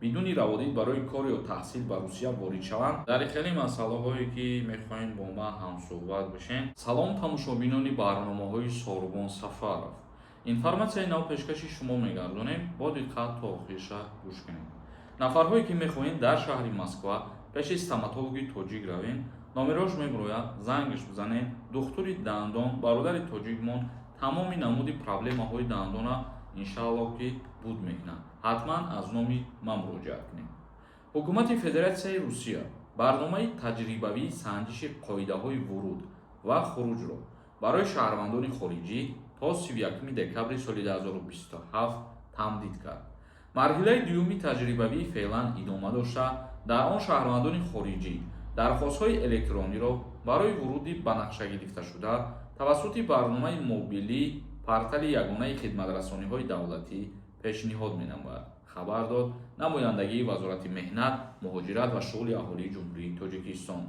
Бидуни раводид барои кор ё таҳсил ба Русия ворид шаванд. Дар хеле масъалаҳое, ки мехоҳем бо ман ҳамсӯҳбат бишем. Салом, тамошобинони барномаҳои Сорубон Сафаров. Информатсияи нав пешкаши шумо мегардонем, бо диққат то охирша гӯш кунед. Нафарҳое, ки мехоҳем дар шаҳри Москва пеши стоматологи тоҷик равем, номерош мебирояд, зангш бизанед. Духтури дандон, бародари тоҷикмон, тамоми намуди проблемаҳои дандона, иншааллоҳ, ки буд мекунад. Ҳатман аз номи ман муроҷиат кунед. Ҳукумати Федератсияи Русия барномаи таҷрибавии санҷиши қоидаҳои вуруд ва хуруҷро барои шаҳрвандони хориҷӣ то 31 декабри соли 2027 тамдид кард. Марҳилаи дуюми таҷрибавӣ феълан идома дошта, дар он шаҳрвандони хориҷӣ дархостҳои электрониро барои вуруди ба нақша гирифташуда тавассути барномаи мобилӣ, портали ягонаи хидматрасониҳои давлатӣ пешниҳод менамояд, хабар дод намояндагии Вазорати меҳнат, муҳоҷират ва шуғли аҳолии Ҷумҳурии Тоҷикистон.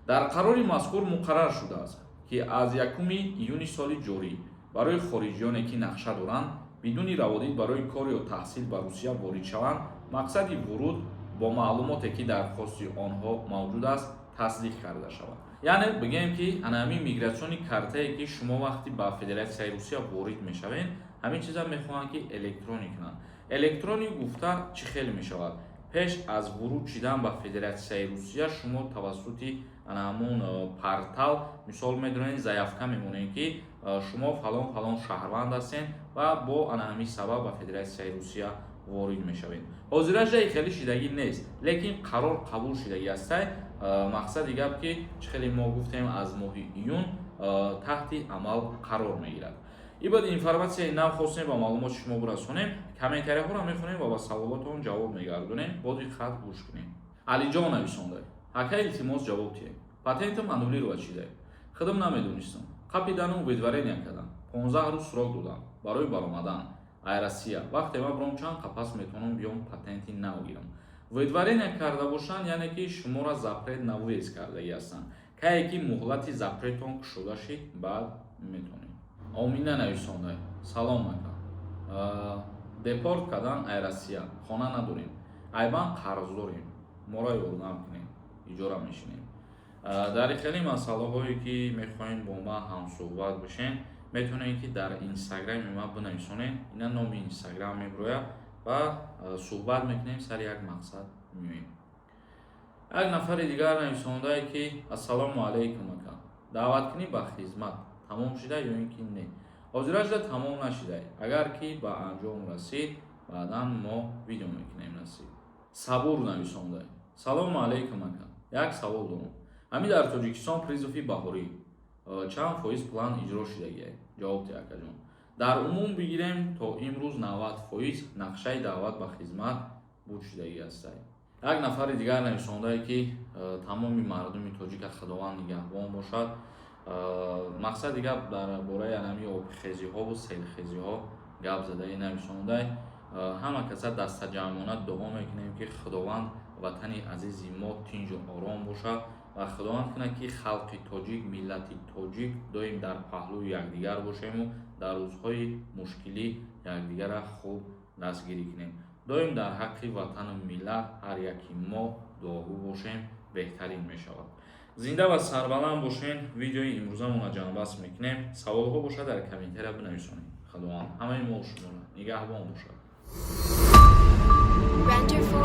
Дар қарори мазкур муқаррар шудааст, ки аз 1 июни соли ҷорӣ барои хориҷиёне, ки нақша доранд бидуни раводид барои кор ё таҳсил ба Русия ворид шаванд, мақсади вуруд бо маълумоте, ки дархости онҳо мавҷуд аст, тасдиқ карда шавад. Яъне бигӯем, ки ана ҳамин миграционный картае, ки шумо вақте ба Федератсияи Русия ворид мешавед, ҳамин чиза мехоҳанд, ки электронӣ кунанд. Электронӣ гуфта чӣ хел мешавад? Пеш аз вуруд шидан ба Федератсияи Русия шумо тавассути ана ҳамон портал, мисол, медонед, заявка мемонед, ки шумо фалон фалон шаҳрванд ҳастед ва бо ана ҳамин сабаб ба Федератсияи Русия ворид мешавед. Ҳозираҷа хеле шидагӣ нест, лекин қарор қабул шидагӣ ҳастай. Мақсади гап, ки чӣ хеле мо гуфтем, аз моҳи июн таҳти амал қарор мегирад. Ибад информатсияи нав хостем ба маълумоти шумо бирасонем. Комментарияҳоро мехонем ва ба саволотон ҷавоб мегардонем. Бо диққат гӯш кунем. Алиҷон нависонда: «Ака, илтимос, ҷавоб диҳед. Патентам аннулировать шида, худам намедонистам. Қапидану выдворение кардам, 15 рӯз срок додам барои баромадан ай Россия. Вақте ман биром, чанд қапас метавонам биём, патенти нав гирам?» Выдворение карда бошанд, яъне ки шуморо запрет на въезд кардагӣ ҳастанд. Кае ки муҳлати запретон кушода шид, баъд метавонед. Омина нависонда: «Салом, ака. Депорт кардан ай Россия, хона надорем, айбан қарздорем, моро ёрдам кунем, иҷора мешинем». Дар хеле масъалаҳое, ки мехоҳем бо ман ҳамсӯҳбат бошем, метавонед, ки дар инстаграми ман бинависонед. Ина номи инстаграм мебирояд ва суҳбат мекунем, сари як мақсад меоем. Як нафари дигар нависондае, ки: «Ассалому алайкум, ака, даъваткунӣ ба хизмат тамом шуда ё ин ки не?» Ҳозиражда тамом нашуда. Агар ки ба анҷом расид, баъдан мо видео мекунем, насиб. Сабур нависонда: «Салому алайкум, ака, як савол дорам. Ҳамин дар Тоҷикистон призыви баҳорӣ чанд фоиз план иҷро шудагия? Ҷавоб те, акаҷон». Дар умум бигирем, то имрӯз 90% нақшаи даъват ба хизмат буд шудагӣ ҳастай. Як нафари дигар нависондае, ки тамоми мардуми тоҷика Худованд нигаҳбон бошад. Мақсади гап, дар бораи анами обхезиҳову селхезиҳо гап задаи нависондай. Ҳама каса дастаҷамъона дуо мекунем, ки Худованд ватани азизи мо тинҷу ором бошад ва Худованд кунад, ки халқи тоҷик, миллати тоҷик доим дар паҳлӯи якдигар бошему дар рӯзҳои мушкилӣ якдигарра хуб дастгирӣ кунем. Доим дар ҳаққи ватану миллат ҳар яки мо дуогӯ бошем, беҳтарин мешавад. Зинда ва сарбаланд бошен. Видеои имрӯзамонро ҷамъбаст мекунем. Саволҳо бошад, дар комментария бинависонед. Худованд ҳамаи мо шуморо нигаҳбон бошад. Render 4